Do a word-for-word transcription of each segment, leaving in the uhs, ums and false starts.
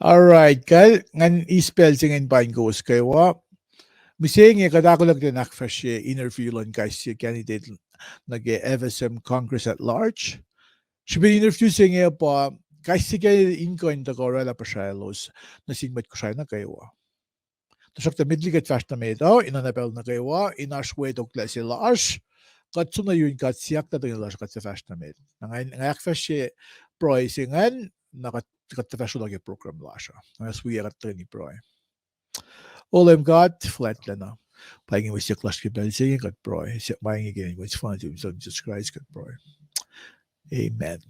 All right, kal, ngan eis pacl se ingacn paing kowos kwewa. Mihsenge kuht ahkolah kuht in ahkfahsrye interview luhn kais sie candidate nuh ke F S M Congress at Large. Srihpen interview se inge pa kais sie candidate in kuh in tuhkuh oraclah puhsralos nuh sin mwet Kosrae nuh kwewa. Tuhsruhktuh met liki kuht fahsr nuh met uh, in oacna pacl nuh kwewa, in oasr wetoklac se lasr, kuht som nuh yurin God siyuck tuh tuhngel lasr kuht fahsr nuh met. Na nga, nga ahkfahsrye pruhe se ingacn, na kuht, kuht tuhfahsrlah ke program lasr uh. Nga wi kuht tuhkweni pruhe. O Leum God fuhlwactlacna, pa inge mwe siyuck lasr ke pacl se inge, kuht pruhe. Siyuck ma inge ke inen Wen sefanna, Jisus Kraist, kuht pruhe. Amen.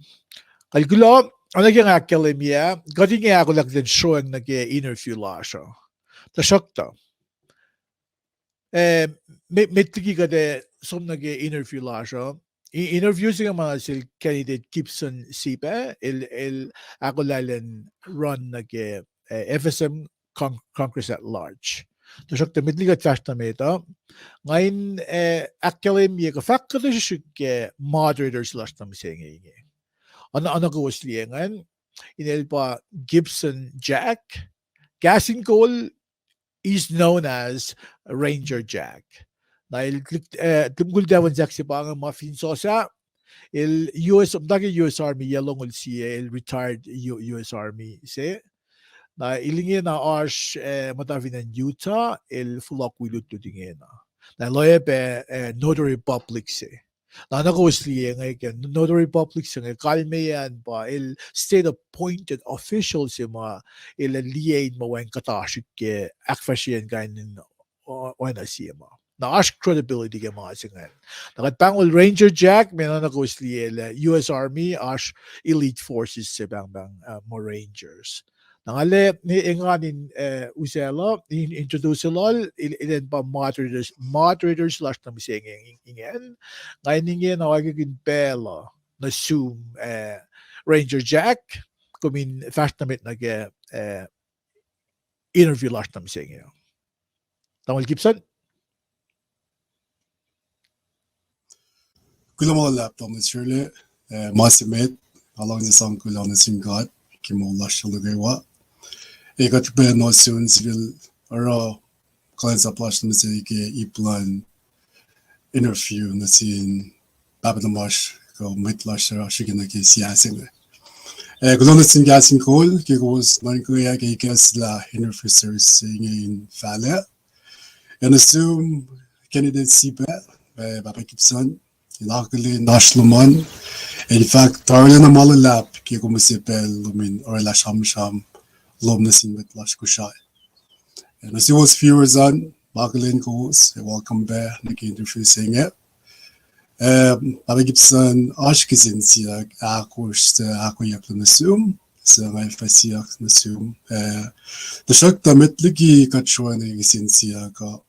Kal kuloh, oacna ke nga ahkkahlwemye, kuht inge ahkolah kuht in sroacng nuh ke interview lasr uh. Tuhsruhktuh, eh, met, met liki kuht, eh, som nuh ke interview lasr uh. I-, interview se inge ma nuh sel candidate Gibson Sipe, el, el ahkolah elan run nuh ke, eh, F S M Con-, Congress at Large. Tuhsruhktuh met liki kuht fahsr nuh met uh, nga in, eh, ahkkahlwemye kuh fahk kuhtuh srihsrihk ke moderator se lasr nuh mihsenge inge. Oacna, oacna kowos liye ingacn, inel pa Gibson Jack. Kahs in kol, is known as Ranger Jack. Na el, eh, mukul tafun Jack se pa inge ma fin sosa, el U S, muhta ke U S Army yac longoul sie, el retired U-, U S Army se. Na el ingena oasr, eh, muhta fin acn Utah, el fohlohk wi lutlut ingena. Na el oacyacpac, eh, notary public se. Na oacna kowos liye inge ke notary public se inge kalmeyac an pa el state appointed official se ma el liye in muh wacngihn kuhtasrihk ke ahkfahsryeyacn kain in o-, oacna sie ma. Na oasr credibility ke ma se ingacn. Na kuht pahngon Ranger Jack, mweyen oacna kowos liye lah U S Army oasr elite forces se pahngpahng, uh, muh Rangers. Na nga le, engan in, eh, usaclah, in introduce lal, el, elan pa moderators, moderators lasr nuh mihsenge ingacn. Nga in ingena oacyacpac in pacl uh nuh sum, eh, Ranger Jack, kom in fahsr nuh met nuh ke, eh, interview lasr nuh mihsenge. Tamuhlwel Gibson. Kuloh ma luhlahp, Tamuhlwel Srele, eh, ma se met, nga luhngse sang kuloh nuh sin God ke moul lasr nuh kwewa. Ac kuht pac nuh sum sifil oruh kuhlwacnsap lasr nuh mihsenge ke ip luhn interview nuh sin Pahpah tuhmasr kuh mwet lasr uh srihke nuh ke siyah se inge. Eh, kuloh nuh sin Kahs in Kol ke kowos nuhnkuh ke ikacslah interview series se inge in fahlac. Ac nuh sum candidate Sipe, eh, Pahpah Gibson, in akihlen oasr lom an, ac in fahk arulacna ma luhlahp ke kom use pacl lom in orwaclah sramsram lom nuh sin mwet lasr Kosrae. Ac nuh suwos viewers an, ma akihlen kowos ac welcome pac nuh ke interview se inge. Eh, Pahpah Gibson, oasr kihsen siyuck ahkosr suc ahkoeyucklac nuh sum, suc nga fah siyuck nuh sum. Eh, tuhsruhktuh met liki kuht sroacng nuh ke kihsen siyuck uh,